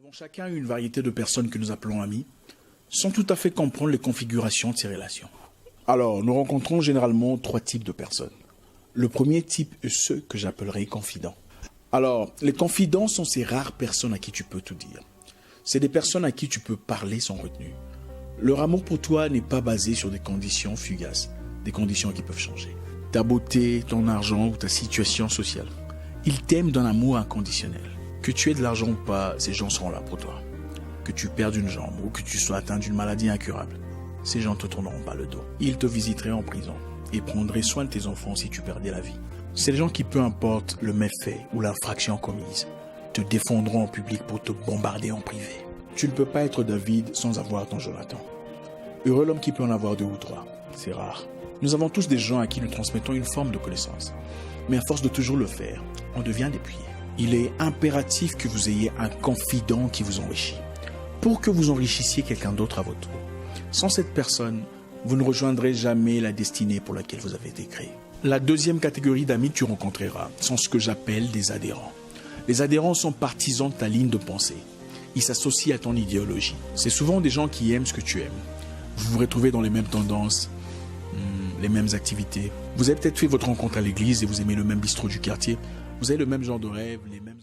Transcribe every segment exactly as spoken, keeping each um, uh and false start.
Nous avons chacun une variété de personnes que nous appelons amis, sans tout à fait comprendre les configurations de ces relations. Alors, nous rencontrons généralement trois types de personnes. Le premier type est ceux que j'appellerai confidents. Alors, les confidents sont ces rares personnes à qui tu peux tout dire. C'est des personnes à qui tu peux parler sans retenue. Leur amour pour toi n'est pas basé sur des conditions fugaces, des conditions qui peuvent changer. Ta beauté, ton argent ou ta situation sociale. Ils t'aiment d'un amour inconditionnel. Que tu aies de l'argent ou pas, ces gens seront là pour toi. Que tu perdes une jambe ou que tu sois atteint d'une maladie incurable, ces gens te tourneront pas le dos. Ils te visiteraient en prison et prendraient soin de tes enfants si tu perdais la vie. C'est les gens qui, peu importe le méfait ou l'infraction commise, te défendront en public pour te bombarder en privé. Tu ne peux pas être David sans avoir ton Jonathan. Heureux l'homme qui peut en avoir deux ou trois. C'est rare. Nous avons tous des gens à qui nous transmettons une forme de connaissance. Mais à force de toujours le faire, on devient dépouillé. Il est impératif que vous ayez un confident qui vous enrichit, pour que vous enrichissiez quelqu'un d'autre à votre tour. Sans cette personne, vous ne rejoindrez jamais la destinée pour laquelle vous avez été créé. La deuxième catégorie d'amis que tu rencontreras sont ce que j'appelle des adhérents. Les adhérents sont partisans de ta ligne de pensée. Ils s'associent à ton idéologie. C'est souvent des gens qui aiment ce que tu aimes. Vous vous retrouvez dans les mêmes tendances, hmm, les mêmes activités. Vous avez peut-être fait votre rencontre à l'église et vous aimez le même bistrot du quartier. Vous avez le même genre de rêve, les mêmes...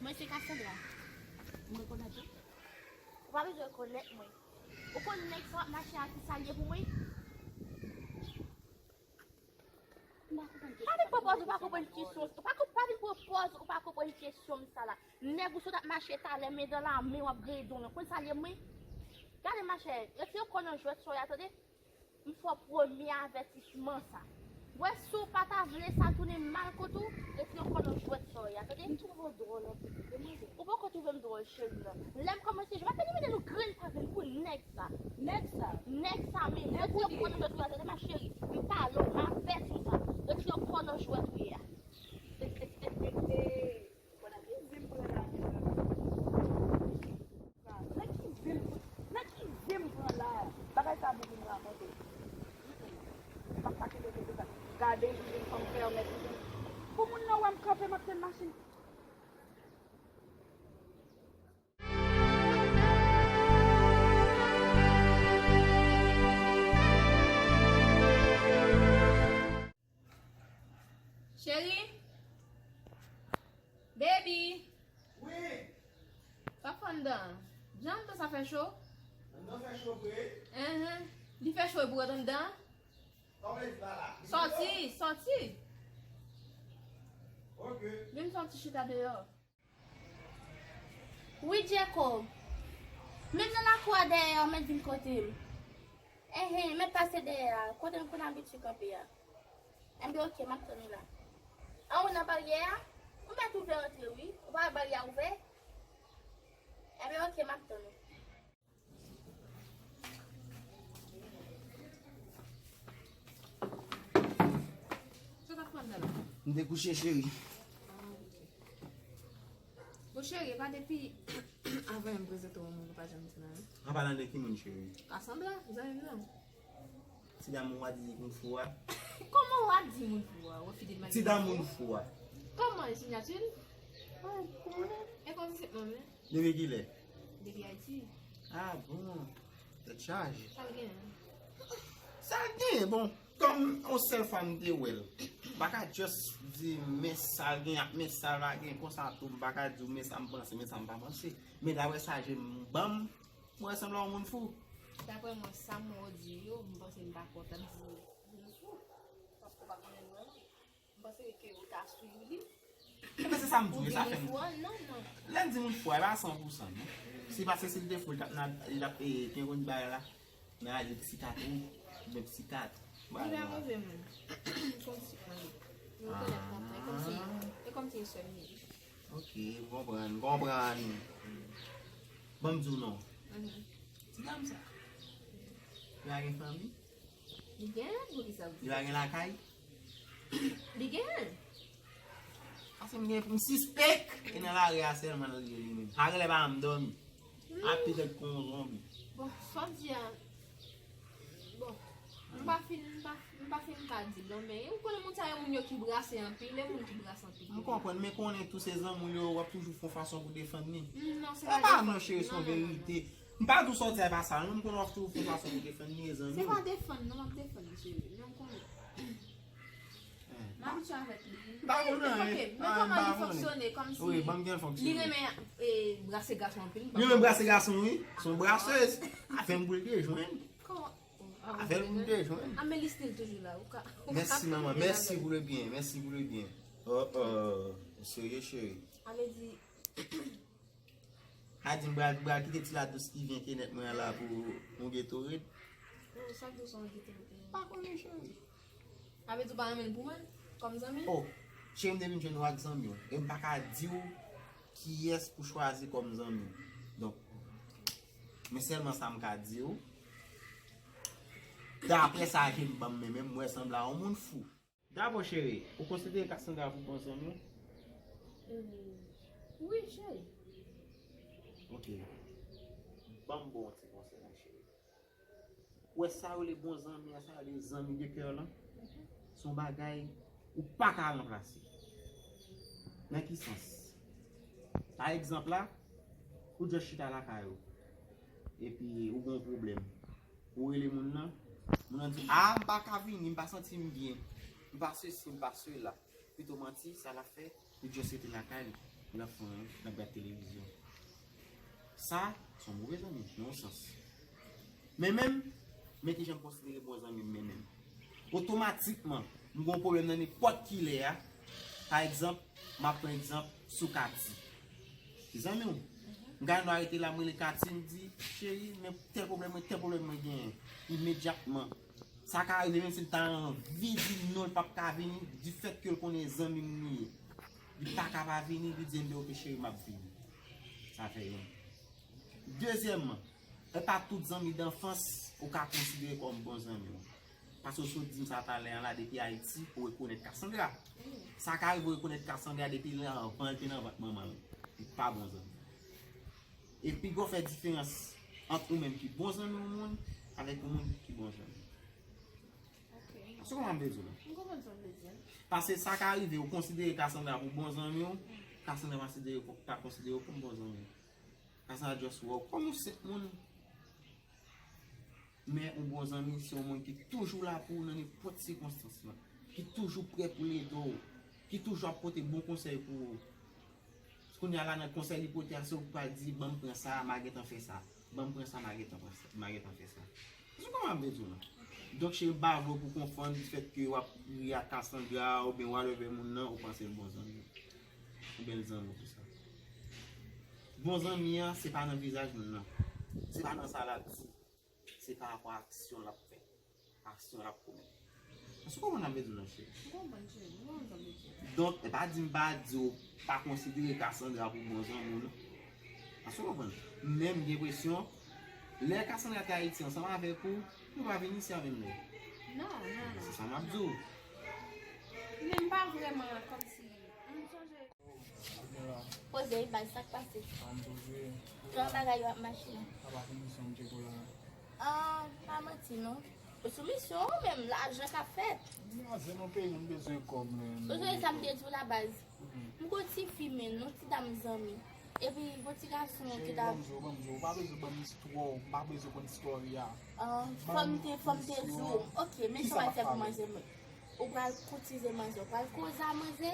Mwen se Cassandra. M rekonèt ou. Ou pa bezwen rekonèt mwen. Ou konn nèg sa w ap mache a ki sa l ye pou mwen? M pa konprann kesyon. Pa vin pran pòz ou pa konprann kesyon. Ou pa konp-, pa vin pran pòz ou pa konprann kesyon m sa la. Nèg ou sot ap mache talè men dan lame w ap grede w lan. Konn sa l ye pou mwen? Gade machè, retire kò nan jwèt sa w ye a tande. M fè w premye avètisman sa. Wè si w pa ta vle sa tounen mal kont ou, retire kò nan jwèt sa w ye a tande. M twouve w dwòl anpil wi demwazèl. Ou poko twouve m dwòl cheri, non. Lè m kòmanse jwe, m ap vin mete nou grenn pa grenn pou nèg sa. Nèg sa? Nèg sa menm. Nèg ou ye? Retire kò nan jwèt ou ye a tande ma cheri. M pale w, m avèti w sa. Retire kò nan jwèt ou ye a. Bon, nan ki vi m pran la menm? Nan ki vi m, nan ki vi m pran la? Bagay sa bon pou m rakonte. M ap pa kenbe tete sa. Gade, li vin fanm fèmen. Pou moun nan wè m kanpe, m ap tann machin. Cheri? Baby? Wi. Sa k fè anndan an? Jan anndan sa fè cho? Anndan fè cho vre? Enhen. Li fè cho e pou w ret anndan an? Sa w vle di pa la? Sòti, sòti. Ok. Vin sòti chita deyò. Wi, Djeko. Menm nan lakou a dèyè a, ou mèt vin kote m. Enhen, mèt pase dèyè a, kote m konn abitye kanpe a. Enben, oke, m ap tann ou la. An, ou nan baryè a? Ou mèt ouvè antre, wi. Ou pa wè baryè a ouvè? Enben, oke, m ap tann ou. Sa w t ap fè anndan la? M te kouche, cheri. Ah, ok. Bon, cheri, e pa depi Avan menm prezante w moun, ou pa janm di non. An palan de ki moun, cheri? Cassandra, zanmi m nan. Ti dam ou a di moun fou a? Kòman w a di moun fou a? Ou fidèl Ti dam moun fou a. Kòman, sinyati l? Ah, kòman? E kòm se mwen men. Depi kilè? Depi Ayiti. Ah bon. Tèt chaje. Sa l gen? Sa l gen, bon. Kòm yon sèl fwa m te wè l, m pa ka just di men sa l gen ak men sa l pa gen konsa tou, m pa ka di w men sa m panse, men sa m pa panse. Men daprè sa je m ban m, m wè sanble yon moun fou. Daprè mwen, sa m wè w di yo, m panse m pa kontan di moun fou. Paske w pa konnen l vrèman. M panse ke ou ta swiv li. Ebyen se sa m di w, e sa fè m. Fou a, non, non. Lè m di moun fou a, e pa san pou san non. Si pa se si l te fou, li t ap nan, li t ap, e, te konn bagay la. Nan ale psikatri, oubyen psikatri. Li pa move moun. Kòm si mwen. Yo konèt kontan. E kòm si, e kòm si sè m ye. Ok, m konprann, m konprann. Ban m di w non. Ti dam sa. Li pa gen fanmi? Li gen, pou ki sa? Li pa gen lakay? Li gen. Paske m gen, m sispèk. E nan lari a sèlman l ye li menm. Sa genlè pa janm dòmi. Ap pitit kon yon zonbi. Bon, sa w di a, bon, m pa fin, m pa, m pa fin ka di l non, men ou konnen moun sa yo moun yo ki brase anpil, e moun ki brase anpil. M konprann, men konnen tou se zanmi w yo, w ap toujou fè yon fason pou defann li. Mm, non, se E pa pa defann. Non, cheri, se yon Non, non, non, verite. M pa di w sa w di a e pa sa non, m konnen w ap toujou fè yon fason pou defann li, e zanmi Se w. Pa defann, non, m ap defann li, cheri. Non, m konnen. M abitye avèk li. M pa konnen, Ok, hein. Men Ah, kòman m pa li konnen. Fonksyone, kòmsi Wi, ban m gen li fonksyone. Renmen, e, brase gason anpil. Li renmen brase gason, wi. Se yon braseuse. Afè m pou l te jwenn. Kòman? Afè l pou l te jwenn. Ah, men li still toujou la. Ou ka, ou ka Mèsi, manman. konnen Mèsi avèk pou le byen. Mèsi pou le byen. Oh, oh. Serye, cheri. Ale di, A di m pral, pral kite ti ladous ki vyen kenèt mwen an la pou yon Gatorade. Oh, sa dous yon Gatorade. Pa konnen, cheri. Sa vle di ou pa renmen l pou mwen, kòm zanmi? Oh, cheri, m te vin jwenn ou ak zanmi w. E m pa ka di w kiyès pou chwazi kòm zanmi w. Donk, men sèlman sa m ka di w. Daprè sa ke m ban m men menm, m wè sanble a yon moun fou. Dabò, cheri, ou konsidere Cassandra pou bon zanmi w? Hmm. Wi, cheri. Ok. Ban m ba w yon ti konsèy, mon cheri. Ou wè sa yo rele bon zanmi an, sa yo rele zanmi de kè lan? Se yon bagay ou pa ka ranplase. Nan ki sans? Pa egzanp la, ou just chita lakay ou. Epi ou gen yon pwoblèm. Ou rele moun nan, moun nan di, "Ah, m pa ka vini, m pa santi m byen. M pa sesi, m pa sela." Pito manti, sa l ap fè, li just rete lakay li. L ap fè anyen, l ap gad televizyon. Sa, se yon move zanmi, nan yon sans. Men menm, men kijan m konsidere bon zanmi m, men menm. Otomatikman, m gen yon pwoblèm nan nenpòt ki lè a. Pa egzanp, m ap pran egzanp sou Kati. Se zanmi w. M gade nou arete la, m rele Kati, m di, "Cheri, men tèl pwoblèm mwen, tèl pwoblèm mwen genyen." Imedyatman, sa ka rive, menm si l ta anvi di non, l p ap ka vini, di fèt ke l konnen zanmi m li ye. Li pa ka pa vini, li di, "Enben, ok, cheri, m ap vini." Sa fè youn. Dezyèmman, e pa tout zanmi danfans ou ka konsidere kòm bon zanmi w. Paske w sot di m sa talè a la, depi Ayiti, ou rekonèt Cassandra. Sa ka rive w rekonèt Cassandra depi anvan l te nan vant manman l. Li pa bon zanmi. E piga w fè diferans ant ou menm ki bon zanmi yon moun avèk yon moun ki bon zanmi. Ok. Èske w konprann m vle di w la? M konprann sa w vle di. Paske sa ka rive, ou konsidere Cassandra pou bon zanmi w, Cassandra pa konsidere, pa konsidere w kòm bon zanmi w. Cassandra just wè w kòm yon senp moun. Men yon bon zanmi, se yon moun ki toujou la pou ou nan nenpòt sikonstans lan, ki toujou prè pou l ede w, ki toujou ap pote bon konsèy pou ou. Kounye a la, nan konsèy li pote a, se ou ki pral di, "Ban m pran sa, m a gentan fè sa. Ban m pran sa, m a gentan pran sa, m a gentan fè sa." Èske w konprann m vle di w la? Donk, cheri, m pa vle w pou konfonn di fèt ke w ap ri ak Cassandra oubyen whatever moun nan, ou panse l bon zanmi w. Oubyen l zanmi w pou sa. Bon zanmi an, se pa nan vizaj moun nan. Se pa nan sa l ap di. Se pa rapò a aksyon l ap fè. Aksyon l ap komèt. Èske w konprann sa m vle di w la, cheri? M konprann, cheri. M konprann sa w vle di. Donk, e pa di m pa di w pa konsidere Cassandra pou bon zanmi w, non. Èske w konprann? Men m gen enpresyon, lè Cassandra te Ayiti ansanm avèk ou, nou pa vin isi a menm lè. Non, non, non. Se sa m ap di w. Men m pa vrèman kòmsi. M sonje. Poze, baz, sa k pase? An poze. Jan bagay yo ap mache la? Apa fini san m tcheke w la? Ah, pa manti non. Ou sou misyon ou menm, lajan k ap fèt. Manzè nan peyi, m bezwen kòb, men. Ou sonje sa m te di w la, baz? Mhm. M gon ti fi, men, yon ti dam zanmi. Epi, gon ti gason ki ta. Cheri, ban m di w, ban m di w, ou pa bezwen ban m istwa w, m pa bezwen konn istwa w ya. Ah, fò m te, fò m te di w. Ok, men sa w pral fè pou manzè mwen. Ou pral koutize manzè, ou pral koze a manzè,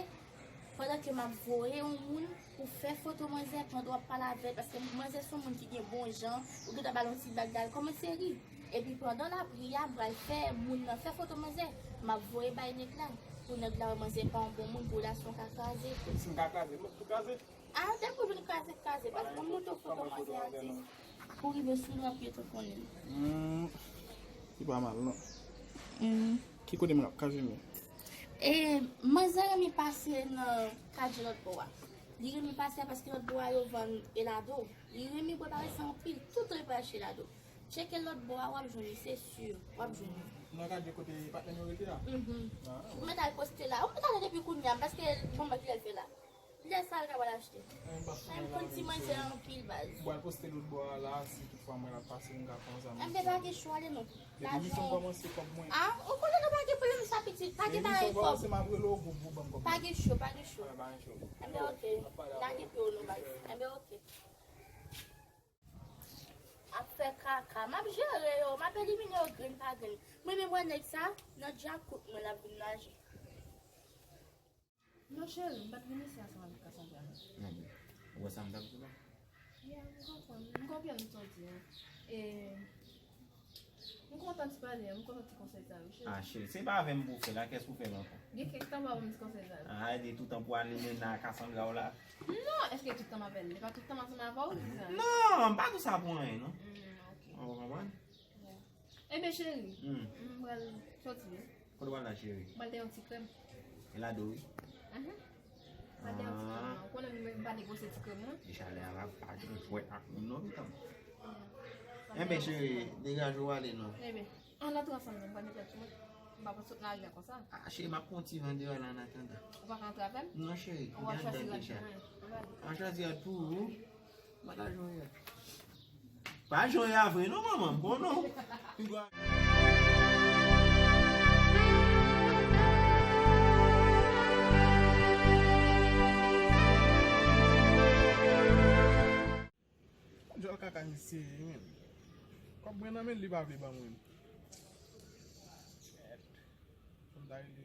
pandan ke m ap voye yon moun pou fè foto manzè pandan w ap pale avè l, paske manzè se yon moun ki gen bon jan, ou gentan ba l yon ti blag, l al kòmanse ri. Epi pandan l ap ri a, m pral fè moun nan fè foto manzè, m ap voye bay nèg la, pou nèg la wè manzè pa yon bon moun, pou relasyon ka kraze. Si m ka kraze, m ap tou kraze. Ah, depi w vin kraze, kraze, paske mwen montre w foto manzè a, di, pou rive sou nou, epi yo tou konnen. Hmm, li pa mal, non. Hmm. Ki kote m ap ka jwenn li? E, manzè renmen pase nan Kadje lòt bò a. Li renmen pase a paske lòt bò a yo vann elado. Li renmen prepare sa anpil. Tout tan li pral achte elado. Tcheke lòt bò a, w ap jwenn li, se si, w ap jwenn li. Nan Kadje kote patnè m yo rete a? Mhm. Ah, ou mèt al poste la. Ou mèt ale depi kounye a, paske bon, mwen ki lè l fè la. Lè sa l ka pral achte. Mwen konn ti manzè anpil, baz. Mwen al poste lòt bò a la, si toutfwa mwen la pase, m ka fè yon zam. Enben, pa gen cho, ale non. Depi misyon kòmanse, kòb mwen. Ah, ou konnen nou pa gen pwoblèm sa, pitit. Pa gen bagay kòb. Depi misyon kòmanse, m ap rele w, pou, pou ban m kòb mwen. Pa gen cho, pa gen cho. Ah, pa gen cho. Enben, ok. Lage pye w non, baz. Enben, ok. Ap fè kaka. M ap jere yo, m ap elimine yo grenn pa grenn. Mwen menm wè nèg sa, nan djakout mwen l ap vin naje. Non, cheri, m pa t vin isi ansanm avèk Cassandra, non. Non, men, ou wè sa m t ap di w la? Yeah, m konprann. M konprann sa w di a. E, m kontan ti pale a, m kontan ti konsèy sa yo, cheri. Ah, cheri, se pa avè m pou w fè l, ak kiyès pou w fè l ankò? Gen kèk tan pa ban m ti konsèy sa yo. Ah, e toutan pou ale mennen a Cassandra w la? Non, èske tout tan m ap fè l? Se pa tout tan m ansanm avè w, se sa? Non, m pa di w sa pou anyen, non. Hmm, ok. Ou konprann? Enben, cheri, m pral soti wi. Kote w al la, cheri? M pral dèyè yon ti krèm. Elado, wi. Mhm. M pral dèyè yon ti krèm, non. Ou konnen m pa negosye ti krèm, non. Ti chalè a la pa gen jwèt ak moun, non, pitit. Enben, cheri, degaje w ale, non. Enben, ann antre ansanm, non, m pral mete l sou mwen. M pa pral sot nan lari a konsa. Ah, cheri, m ap pran yon ti van deyò la, an atandan. Ou pa ka antre avè m? Non, cheri, m te anndan deja. An chwazi rad pou ou. Mwen ta jwenn. Pa jwenn a vre non, manman, m konnen w. Piga. Djòl kaka misye ye, men. Kòb mwen nan men l, li pa vle ban mwen. Shit. Fò m ta rele.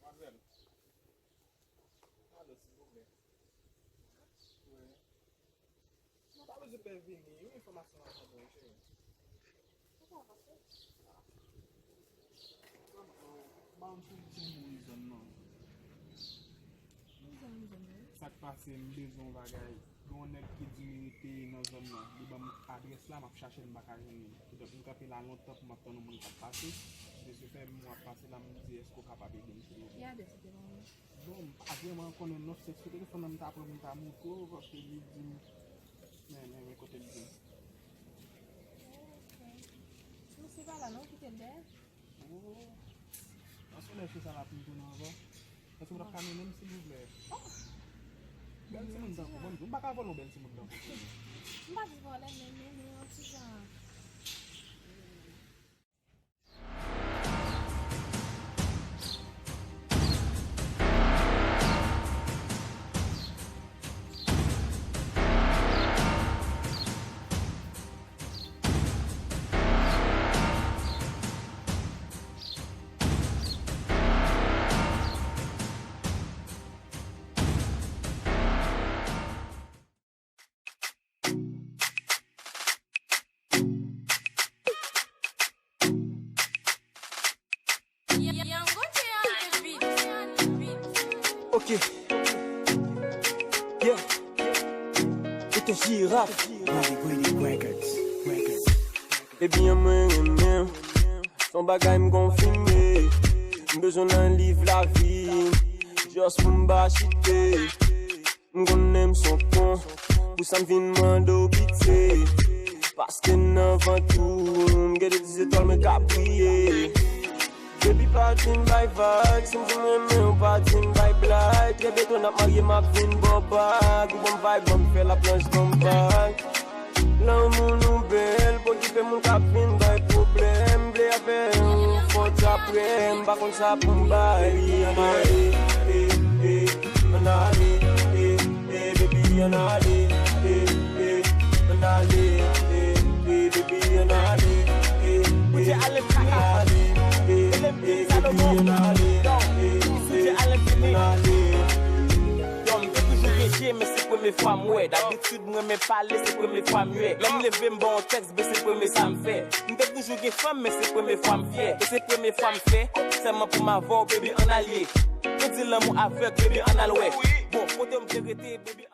Madmwazèl. Alo, silvouplè. Wi. Mwen pa bezwen pè vini, yon enfòmasyon mwen ap mande w, cheri. Sa k ap pase? Ban m sou ti moun zòn nan. Moun zòn, moun zòn nan. Sa k pase, m bezwen yon bagay. Gen yon nèg ki di li rete nan zòn nan. Li ban m adrès la, m ap chache l, m pa ka jwenn li. Kidonk, m kanpe la lontan pou m ap tann yon moun k ap pase. M bezwen fè m w ap pase la, m di, èske w kapab ede m, silvouplè? Ki adrès ou te ban mwen? Bon, m pa vrèman konnen non, se sou telefòn nan m ta pran pou m ta montre w, paske li di m, men, men, men kote l di m. Ok. Misye pa la non, kite l dèyè. Oh. Paske lè chita la pou m tounen ankò. Èske w t ap ka mennen m, silvouplè? Oh. Bèl timoun tankou mwen, m pa ka vòlè yon bèl timoun tankou ou. M pa di vòlè, men mennen yon ti jan. Ok. Yeah. Ou te jiraf. Ebyen mwen renmen w. Se yon bagay m konfime. M bezwen nan liv lavi m. Just pou m pa chite. M konnen m se yon kon. Pou sa m vin mande w pitye, paske nan vant ou m gen de ti zetwal mwen k ap briye. Baby, pa di m bay vag, si m di m renmen w, pa di m bay blag. Trè byento n ap marye, m ap vin ba w bag. Ou ban m vag, ban m fè laplanch, ban m vag. Lanmou nou bèl, pa okipe moun k ap vin bay pwoblèm. M vle avè w, fò w t apre m, pa konn sa pou m bay. Ann ale, eh, eh, ann ale, eh, eh, baby, ann ale, eh, eh, ann ale, eh, eh, baby, ann ale, eh, eh, ann ale, eh, eh, baby, ann ale, eh, eh, ann ale. Yo, m te toujou gen je, men se premye fwa m wè. Dabitid, m renmen pale, se premye fwa m wè. Lè m leve, m ba w yon tèks, ben se premye sa m fè. M te toujou gen fanm, men se premye fwa m fyè. E se premye fwa m fè, sèlman pou m avè w, baby, ann al ye. Yo di lanmou avèg, baby, ann al wè. Bon, kote w m te rete, baby,